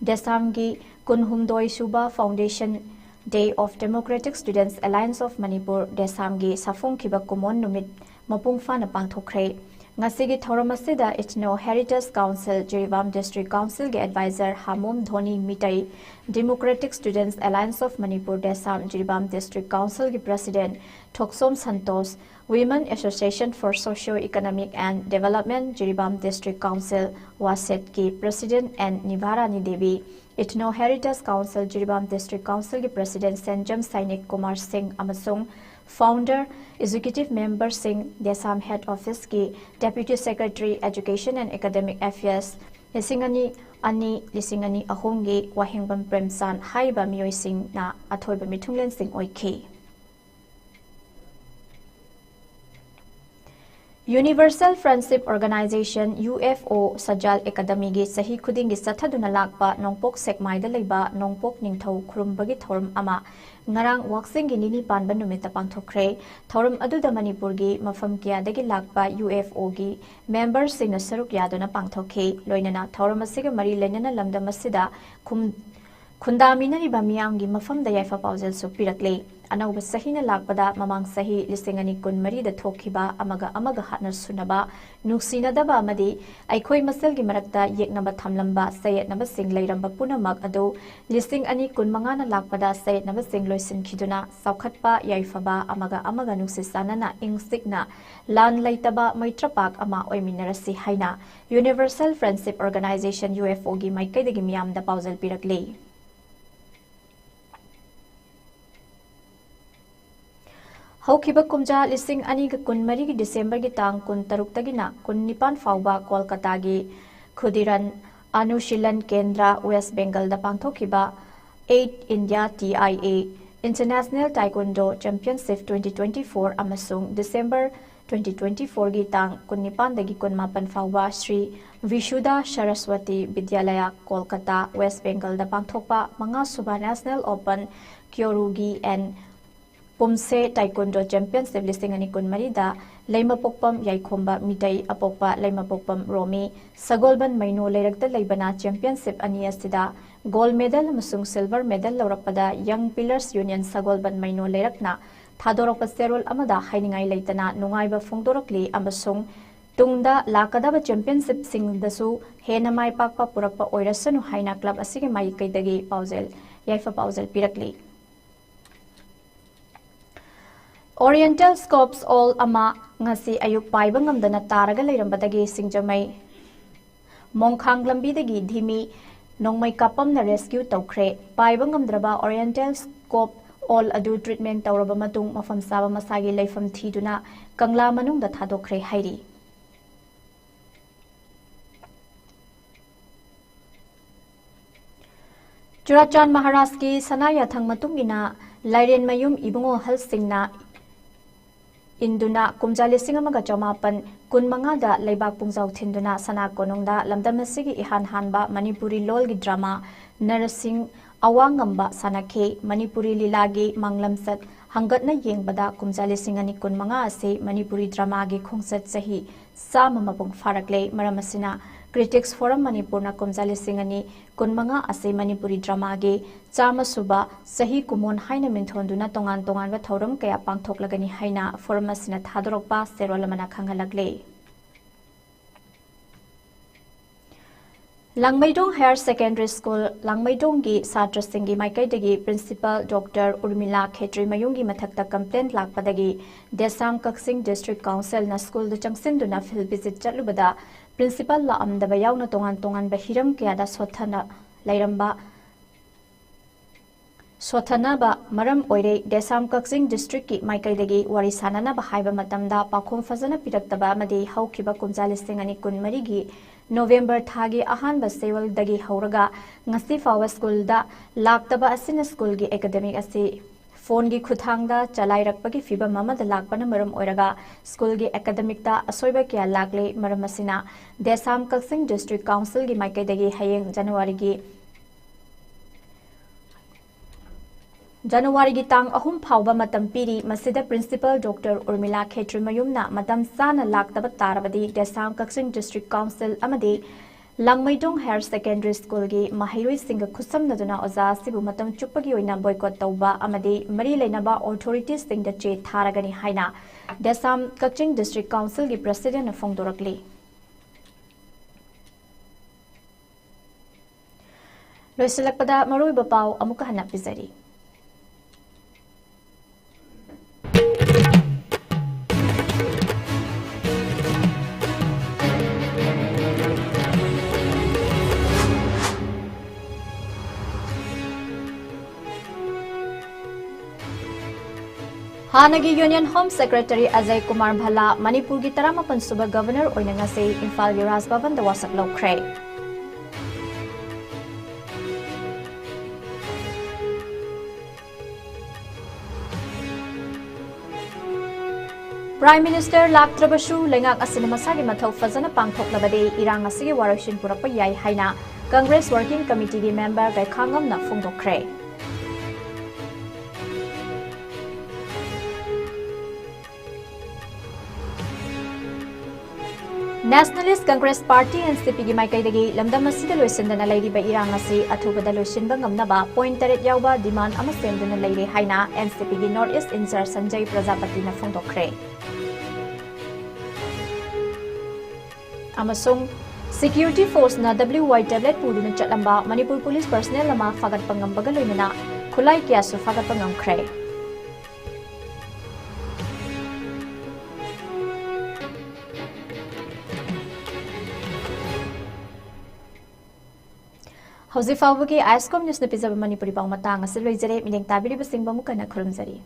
DESAMꯒꯤ ꯀꯨꯟꯍꯨꯝꯗꯣꯏ ꯁꯨꯕ Foundation Day of Democratic Students Alliance of Manipur, DESAMꯒꯤ ꯁꯥꯐꯣꯡꯈꯤꯕ ꯀꯨꯝꯑꯣꯟ ꯅꯨꯃꯤꯠ ꯃꯄꯨꯡ ꯐꯥꯅ ꯄꯥꯡꯊꯣꯛꯈ꯭ꯔꯦ꯫ ꯉꯁꯤꯒꯤ ꯊꯧꯔꯝ ꯑꯁꯤꯗ Ethno Heritage Council, Jiribam District Councilꯒꯤ advisor Hamom Dhoni Meitei, Democratic Students Alliance of Manipur, DESAM, Jiribam District Councilꯒꯤ President Thoksom Santosh, Women Association for Socio-Economic and Development, Jiribam District Council, ꯋꯥꯁꯦꯠꯀꯤ President N Nibarani Devi, Ethno Heritage Council, Jiribam District Councilꯒꯤ President ꯁꯦꯟꯖꯝ ꯁꯥꯏꯅꯤꯛ ꯀꯨꯃꯥꯔ ꯁꯤꯡ ꯑꯃꯁꯨꯡ Founder, Executive Memberꯁꯤꯡ, DESAM Head Officeꯀꯤ Deputy Secretary, Education and Academic Affairs, ꯂꯤꯁꯤꯡ ꯑꯅꯤ ꯑꯅꯤ, ꯂꯤꯁꯤꯡ ꯑꯅꯤ ꯑꯍꯨꯝꯒꯤ ꯋꯥꯍꯦꯡꯕꯝ ꯄ꯭ꯔꯦꯝꯆꯥꯟ ꯍꯥꯏꯔꯤꯕ ꯃꯤꯑꯣꯏꯁꯤꯡꯅ ꯑꯊꯣꯏꯕ ꯃꯤꯊꯨꯡꯂꯦꯟꯁꯤꯡ ꯑꯣꯏꯈꯤ꯫ Universal Friendship Organization, U F O, ꯁꯖꯥꯜ ꯑꯦꯀꯥꯗꯃꯤꯒꯤ ꯆꯍꯤ ꯈꯨꯗꯤꯡꯒꯤ ꯆꯠꯊꯗꯨꯅ ꯂꯥꯛꯄ ꯅꯣꯡꯄꯣꯛ ꯁꯦꯛꯃꯥꯏꯗ ꯂꯩꯕ ꯅꯣꯡꯄꯣꯛ ꯅꯤꯡꯊꯧ ꯈꯨꯔꯨꯝꯕꯒꯤ ꯊꯧꯔꯝ ꯑꯃ ꯉꯔꯥꯡ ꯋꯥꯛꯆꯤꯡꯒꯤ ꯅꯤꯅꯤ ꯄꯥꯟꯕ ꯅꯨꯃꯤꯠꯇ ꯄꯥꯡꯊꯣꯛꯈ꯭ꯔꯦ꯫ ꯊꯧꯔꯝ ꯑꯗꯨꯗ ꯃꯅꯤꯄꯨꯔꯒꯤ ꯃꯐꯝ ꯀꯌꯥꯗꯒꯤ ꯂꯥꯛꯄ U F O ꯒꯤ member ꯁꯤꯡꯅ ꯁꯔꯨꯛ ꯌꯥꯗꯨꯅ ꯄꯥꯡꯊꯣꯛꯈꯤ꯫ ꯂꯣꯏꯅꯅ ꯊꯧꯔꯝ ꯑꯁꯤꯒ ꯃꯔꯤ ꯂꯩꯅꯅ ꯂꯝꯗꯝ ꯑꯁꯤꯗ ꯈꯨꯝ-, ꯈꯨꯟꯗꯥꯃꯤꯟꯅꯔꯤꯕ ꯃꯤꯌꯥꯝꯒꯤ ꯃꯐꯝꯗ ꯌꯥꯏꯐ ꯄꯥꯎꯖꯦꯜꯁꯨ ꯄꯤꯔꯛꯂꯤ꯫ ꯑꯅꯧꯕ ꯆꯍꯤꯅ ꯂꯥꯛꯄꯗ ꯃꯃꯥꯡ ꯆꯍꯤ ꯂꯤꯁꯤꯡ ꯑꯅꯤ ꯀꯨꯟꯃꯔꯤꯗ ꯊꯣꯛꯈꯤꯕ ꯑꯃꯒ ꯑꯃꯒ ꯍꯥꯠꯅ ꯁꯨꯅꯕ, ꯅꯨꯡꯁꯤꯅꯗꯕ ꯑꯃꯗꯤ ꯑꯩꯈꯣꯏ ꯃꯁꯦꯜꯒꯤ ꯃꯔꯛꯇ ꯌꯦꯛꯅꯕ ꯊꯝꯂꯝꯕ ꯆꯌꯦꯠꯅꯕꯁꯤꯡ ꯂꯩꯔꯝꯕ ꯄꯨꯝꯅꯃꯛ ꯑꯗꯨ ꯂꯤꯁꯤꯡ ꯑꯅꯤ ꯀꯨꯟꯃꯉꯥꯅ ꯂꯥꯛꯄꯗ ꯆꯌꯦꯠꯅꯕꯁꯤꯡ ꯂꯣꯏꯁꯤꯟꯈꯤꯗꯨꯅ ꯆꯥꯎꯈꯠꯄ, ꯌꯥꯏꯐꯕ, ꯑꯃꯒ ꯑꯃꯒ ꯅꯨꯡꯁꯤ ꯆꯥꯟꯅꯅ ꯏꯪ ꯆꯤꯛꯅ ꯂꯥꯟ ꯂꯩꯇꯕ ꯃꯩꯇ꯭ꯔꯄꯥꯛ ꯑꯃ ꯑꯣꯏꯃꯤꯟꯅꯔꯁꯤ ꯍꯥꯏꯅ Universal Friendship Organization, U F O ꯒꯤ ꯃꯥꯏꯀꯩꯗꯒꯤ ꯃꯤꯌꯥꯝꯗ ꯄꯥꯎꯖꯦꯜ ꯄꯤꯔꯛꯂꯤ꯫ ꯍꯧꯈꯤꯕ ꯀꯨꯝꯖꯥ ꯂꯤꯁꯤꯡ ꯑꯅꯤꯒ ꯀꯨꯟꯃꯔꯤꯒꯤ ꯗꯤꯁꯦꯝꯕꯔꯒꯤ ꯇꯥꯡ ꯀꯨꯟꯇꯔꯨꯛꯇꯒꯤꯅ ꯀꯨꯟꯅꯤꯄꯥꯟ ꯐꯥꯎꯕ ꯀꯣꯜꯀꯇꯥꯒꯤ ꯈꯨꯗꯤꯔꯟ ꯑꯅꯨꯁꯤꯂꯟ ꯀꯦꯟꯗ꯭ꯔ, ꯋꯦꯁ ꯕꯦꯡꯒꯜꯗ ꯄꯥꯡꯊꯣꯛꯈꯤꯕ Eight India T I A International Taekwondo Championship twenty twenty-four ꯑꯃꯁꯨꯡ ꯗꯤꯁꯦꯝꯕꯔ twenty twenty-four ꯒꯤ ꯇꯥꯡ ꯀꯨꯟꯅꯤꯄꯥꯟꯗꯒꯤ ꯀꯨꯟꯃꯥꯄꯟ ꯐꯥꯎꯕ ꯁ꯭ꯔꯤ ꯚꯤꯁꯨꯗꯥ ꯁꯔꯁꯋꯇꯤ ꯕꯤꯗ꯭ꯌꯥꯂꯌꯥ, ꯀꯣꯜꯀꯇꯥ, ꯋꯦꯁ ꯕꯦꯡꯒꯜꯗ ꯄꯥꯡꯊꯣꯛꯄ ꯃꯉꯥꯁꯨꯕ National Open Kyorugi and ꯄꯨꯝꯁꯦ Taekwondo Championship ꯂꯤꯁꯤꯡ ꯑꯅꯤ ꯀꯨꯟꯃꯔꯤꯗ ꯂꯩꯃꯄꯣꯛꯄꯝ ꯌꯥꯏꯈꯣꯝꯕ ꯃꯤꯇꯩ, ꯑꯄꯣꯛꯄ ꯂꯩꯃꯄꯣꯛꯄꯝ ꯔꯣꯃꯤ, ꯁꯒꯣꯜꯕꯟ ꯃꯩꯅꯣ ꯂꯩꯔꯛꯇ ꯂꯩꯕꯅ championship ꯑꯅꯤ ꯑꯁꯤꯗ gold medal ꯑꯃꯁꯨꯡ silver medal ꯂꯧꯔꯛꯄꯗ Young Pillars Union ꯁꯒꯣꯜꯕꯟ ꯃꯩꯅꯣ ꯂꯩꯔꯛꯅ ꯊꯥꯗꯣꯔꯛꯄ ꯆꯦꯔꯣꯜ ꯑꯃꯗ ꯍꯥꯏꯅꯤꯡꯉꯥꯏ ꯂꯩꯇꯅ ꯅꯨꯡꯉꯥꯏꯕ ꯐꯣꯡꯗꯣꯔꯛꯂꯤ ꯑꯃꯁꯨꯡ ꯇꯨꯡꯗ ꯂꯥꯛꯀꯗꯕ championshipꯁꯤꯡꯗꯁꯨ ꯍꯦꯟꯅ ꯃꯥꯏ ꯄꯥꯛꯄ ꯄꯨꯔꯛꯄ ꯑꯣꯏꯔꯁꯅꯨ ꯍꯥꯏꯅ club ꯑꯁꯤꯒꯤ ꯃꯥꯏꯀꯩꯗꯒꯤ ꯄꯥꯎꯖꯦꯜ, ꯌꯥꯏꯐ ꯄꯥꯎꯖꯦꯜ ꯄꯤꯔꯛꯂꯤ꯫ Oriental Scopes All ꯑꯃ ꯉꯁꯤ ꯑꯌꯨꯛ ꯄꯥꯏꯕ ꯉꯝꯗꯅ ꯇꯥꯔꯒ ꯂꯩꯔꯝꯕꯗꯒꯤ ꯁꯤꯡꯖꯃꯩ ꯃꯣꯡꯈꯥꯡ ꯂꯝꯕꯤꯗꯒꯤ ꯙꯤꯃꯤ ꯅꯣꯡꯃꯩ ꯀꯥꯞꯄꯝꯅ rescue ꯇꯧꯈ꯭ꯔꯦ꯫ ꯄꯥꯏꯕ ꯉꯝꯗ꯭ꯔꯕ Oriental Scope All ꯑꯗꯨ treatment ꯇꯧꯔꯕ ꯃꯇꯨꯡ ꯃꯐꯝ ꯆꯥꯕ ꯃꯁꯥꯒꯤ ꯂꯩꯐꯝ ꯊꯤꯗꯨꯅ ꯀꯪꯂꯥ ꯃꯅꯨꯡꯗ ꯊꯥꯗꯣꯛꯈ꯭ꯔꯦ ꯍꯥꯏꯔꯤ꯫ ꯆꯨꯔꯥꯆꯥꯟ ꯃꯍꯥꯔꯥꯖꯀꯤ ꯁꯅꯥ ꯌꯥꯊꯪ ꯃꯇꯨꯡ ꯏꯟꯅ ꯂꯥꯏꯔꯦꯟꯃꯌꯨꯝ ꯏꯕꯨꯡꯉꯣ ꯑꯍꯜꯁꯤꯡꯅ ꯏꯟꯗꯨꯅ ꯀꯨꯝꯖꯥ ꯂꯤꯁꯤꯡ ꯑꯃꯒ ꯆꯃꯥꯄꯟ ꯀꯨꯟꯃꯉꯥꯗ ꯂꯩꯕꯥꯛ ꯄꯨꯡꯖꯥꯎ ꯊꯤꯟꯗꯨꯅ ꯁꯅꯥ ꯀꯣꯅꯨꯡꯗ ꯂꯝꯗꯝ ꯑꯁꯤꯒꯤ ꯏꯍꯥꯟ ꯍꯥꯟꯕ ꯃꯅꯤꯄꯨꯔꯤ ꯂꯣꯜꯒꯤ drama ꯅꯔꯁꯤꯡ ꯑꯋꯥꯡꯉꯝꯕ ꯁꯥꯟꯅꯈꯤ꯫ ꯃꯅꯤꯄꯨꯔꯤ ꯂꯤꯂꯥꯒꯤ ꯃꯥꯡꯂꯝꯆꯠ ꯍꯪꯒꯠꯅ ꯌꯦꯡꯕꯗ ꯀꯨꯝꯖꯥ ꯂꯤꯁꯤꯡ ꯑꯅꯤ ꯀꯨꯟꯃꯉꯥ ꯑꯁꯤ ꯃꯅꯤꯄꯨꯔꯤ dramaꯒꯤ ꯈꯣꯡꯆꯠ ꯆꯍꯤ ꯆꯥꯝꯃ ꯃꯄꯨꯡ ꯐꯥꯔꯛꯂꯦ꯫ ꯃꯔꯝ ꯑꯁꯤꯅ Critics Forum ꯃꯅꯤꯄꯨꯔꯅ ꯀꯨꯝꯖꯥ ꯂꯤꯁꯤꯡ ꯑꯅꯤ ꯀꯨꯟꯃꯉꯥ ꯑꯁꯤ ꯃꯅꯤꯄꯨꯔꯤ dramaꯒꯤ ꯆꯥꯝꯃ ꯁꯨꯕ ꯆꯍꯤ ꯀꯨꯝꯑꯣꯟ ꯍꯥꯏꯅ ꯃꯤꯡꯊꯣꯟꯗꯨꯅ ꯇꯣꯉꯥꯟ ꯇꯣꯉꯥꯟꯕ ꯊꯧꯔꯝ ꯀꯌꯥ ꯄꯥꯡꯊꯣꯛꯂꯒꯅꯤ ꯍꯥꯏꯅ forum ꯑꯁꯤꯅ ꯊꯥꯗꯣꯔꯛꯄ ꯆꯦꯔꯣꯜ ꯑꯃꯅ ꯈꯪꯍꯜꯂꯛꯂꯦ꯫ ꯂꯥꯡꯃꯩꯗꯣꯡ Higher Secondary School ꯂꯥꯡꯃꯩꯗꯣꯡꯒꯤ ꯁꯥꯇ꯭ꯔꯁꯤꯡꯒꯤ ꯃꯥꯏꯀꯩꯗꯒꯤ Principal Doctor ꯎꯔꯃꯤꯂꯥ ꯈꯦꯇ꯭ꯔꯤꯃꯌꯨꯝꯒꯤ ꯃꯊꯛꯇ complaint ꯂꯥꯛꯄꯗꯒꯤ ꯗꯦꯁꯥꯝ ꯀꯛꯆꯤꯡ District Councilꯅ schoolꯗ ꯆꯪꯁꯤꯟꯗꯨꯅ field visit ꯆꯠꯂꯨꯕꯗ Principal ꯂꯥꯛꯑꯝꯗꯕ ꯌꯥꯎꯅ ꯇꯣꯉꯥꯟ ꯇꯣꯉꯥꯟꯕ ꯍꯤꯔꯝ ꯀꯌꯥꯗ ꯁꯣꯠꯊꯅ ꯂꯩꯔꯝꯕ ꯁꯣꯠꯊꯅꯕ ꯃꯔꯝ ꯑꯣꯏꯔꯦ꯫ ꯗꯦꯁꯥꯝ ꯀꯛꯆꯤꯡ Districtꯀꯤ ꯃꯥꯏꯀꯩꯗꯒꯤ ꯋꯥꯔꯤ ꯁꯥꯅꯅꯕ ꯍꯥꯏꯕ ꯃꯇꯝꯗ ꯄꯥꯎꯈꯨꯝ ꯐꯖꯅ ꯄꯤꯔꯛꯇꯕ ꯑꯃꯗꯤ ꯍꯧꯈꯤꯕ ꯀꯨꯝꯖꯥ ꯂꯤꯁꯤꯡ ꯑꯅꯤ ꯀꯨꯟꯃꯔꯤꯒꯤ November ꯊꯥꯒꯤ ꯑꯍꯥꯟꯕ ꯆꯌꯣꯜꯗꯒꯤ ꯍꯧꯔꯒ ꯉꯁꯤ ꯐꯥꯎꯕ schoolꯗ ꯂꯥꯛꯇꯕ ꯑꯁꯤꯅ schoolꯒꯤ academic ꯑꯁꯤ phoneꯒꯤ ꯈꯨꯠꯊꯥꯡꯗ ꯆꯂꯥꯏꯔꯛꯄꯒꯤ ꯐꯤꯚꯝ ꯑꯃꯗ ꯂꯥꯛꯄꯅ ꯃꯔꯝ ꯑꯣꯏꯔꯒ schoolꯒꯤ academicꯇ ꯑꯁꯣꯏꯕ ꯀꯌꯥ ꯂꯥꯛꯂꯦ꯫ ꯃꯔꯝ ꯑꯁꯤꯅ ꯗꯦꯁꯥꯝ ꯀꯛꯆꯤꯡ District Councilꯒꯤ ꯃꯥꯏꯀꯩꯗꯒꯤ ꯍꯌꯦꯡ Januaryꯒꯤ Januaryꯒꯤ ꯇꯥꯡ ꯑꯍꯨꯝ ꯐꯥꯎꯕ ꯃꯇꯝ ꯄꯤꯔꯤ꯫ ꯃꯁꯤꯗ Principal Doctor ꯎꯔꯃꯤꯂꯥ ꯈꯦꯇ꯭ꯔꯤꯃꯌꯨꯝꯅ ꯃꯇꯝ ꯆꯥꯅ ꯂꯥꯛꯇꯕ ꯇꯥꯔꯕꯗꯤ ꯗꯦꯁꯥꯝ ꯀꯛꯆꯤꯡ District Council ꯑꯃꯗꯤ ꯂꯥꯡꯃꯩꯗꯣꯡ Higher Secondary Schoolꯒꯤ ꯃꯍꯩꯔꯣꯏꯁꯤꯡꯒ ꯈꯨꯠꯁꯝꯅꯗꯨꯅ ꯑꯣꯖꯥ ꯑꯁꯤꯕꯨ ꯃꯇꯝ ꯆꯨꯞꯄꯒꯤ ꯑꯣꯏꯅ boycott ꯇꯧꯕ ꯑꯃꯗꯤ ꯃꯔꯤ ꯂꯩꯅꯕ authoritiesꯁꯤꯡꯗ ꯆꯦ ꯊꯥꯔꯒꯅꯤ ꯍꯥꯏꯅ ꯗꯦꯁꯥꯝ ꯀꯛꯆꯤꯡ District Councilꯒꯤ Presidentꯅ ꯐꯣꯡꯗꯣꯔꯛꯂꯤ꯫ ꯂꯣꯏꯁꯤꯜꯂꯛꯄꯗ ꯃꯔꯨꯑꯣꯏꯕ ꯄꯥꯎ ꯑꯃꯨꯛꯀ ꯍꯟꯅ ꯄꯤꯖꯔꯤ꯫ ꯍꯥꯟꯅꯒꯤ Union Home Secretary Ajay Kumar ꯚꯜꯂꯥ ꯃꯅꯤꯄꯨꯔꯒꯤ ꯇꯔꯥꯃꯥꯄꯟ ꯁꯨꯕ Governor ꯑꯣꯏꯅ ꯉꯁꯤ ꯏꯝꯐꯥꯜꯒꯤ ꯔꯥꯖ ꯚꯕꯟꯗ ꯋꯥꯁꯛ ꯂꯧꯈ꯭ꯔꯦ꯫ Prime Minister ꯂꯥꯛꯇ꯭ꯔꯕꯁꯨ ꯂꯩꯉꯥꯛ ꯑꯁꯤꯅ ꯃꯁꯥꯒꯤ ꯃꯊꯧ ꯐꯖꯅ ꯄꯥꯡꯊꯣꯛꯂꯕꯗꯤ ꯏꯔꯥꯡ ꯑꯁꯤꯒꯤ ꯋꯥꯔꯣꯏꯁꯤꯟ ꯄꯨꯔꯛꯄ ꯌꯥꯏ ꯍꯥꯏꯅ Congress Working Committeeꯒꯤ member ꯒꯩꯈꯥꯉꯝꯅ ꯐꯣꯡꯗꯣꯛꯈ꯭ꯔꯦ꯫ Nationalist Congress Party, NCPꯒꯤ ꯃꯥꯏꯀꯩꯗꯒꯤ ꯂꯝꯗꯝ ꯑꯁꯤꯗ ꯂꯣꯏꯁꯤꯟꯗꯅ ꯂꯩꯔꯤꯕ ꯏꯔꯥꯡ ꯑꯁꯤ ꯑꯊꯨꯕꯗ ꯂꯣꯏꯁꯤꯟꯕ ꯉꯝꯅꯕ point ꯇꯔꯦꯠ ꯌꯥꯎꯕ demand ꯑꯃ ꯁꯦꯝꯗꯨꯅ ꯂꯩꯔꯦ ꯍꯥꯏꯅ NCPꯒꯤ North East in-charge ꯁꯟꯖꯌ ꯄ꯭ꯔꯖꯥꯄꯇꯤꯅ ꯐꯣꯡꯗꯣꯛꯈ꯭ꯔꯦ꯫ ꯑꯃꯁꯨꯡ security forceꯅ WY tablet ꯄꯨꯗꯨꯅ ꯆꯠꯂꯝꯕ ꯃꯅꯤꯄꯨꯔ police personnel ꯑꯃ ꯐꯥꯒꯠꯄ ꯉꯝꯕꯒ ꯂꯣꯏꯅꯅ ꯈꯨꯠꯂꯥꯏ ꯀꯌꯥꯁꯨ ꯐꯥꯒꯠꯄ ꯉꯝꯈ꯭ꯔꯦ꯫ ꯍꯧꯖꯤꯛ ꯐꯥꯎꯕꯒꯤ ISCOM Newsꯅ ꯄꯤꯖꯕ ꯃꯅꯤꯄꯨꯔꯤ ꯄꯥꯎ ꯃꯇꯥꯡ ꯑꯁꯤ ꯂꯣꯏꯖꯔꯦ꯫ ꯃꯤꯠꯌꯦꯡ ꯇꯥꯕꯤꯔꯤꯕꯁꯤꯡꯕꯨ ꯑꯃꯨꯛ ꯍꯟꯅ ꯈꯨꯔꯨꯝꯖꯔꯤ꯫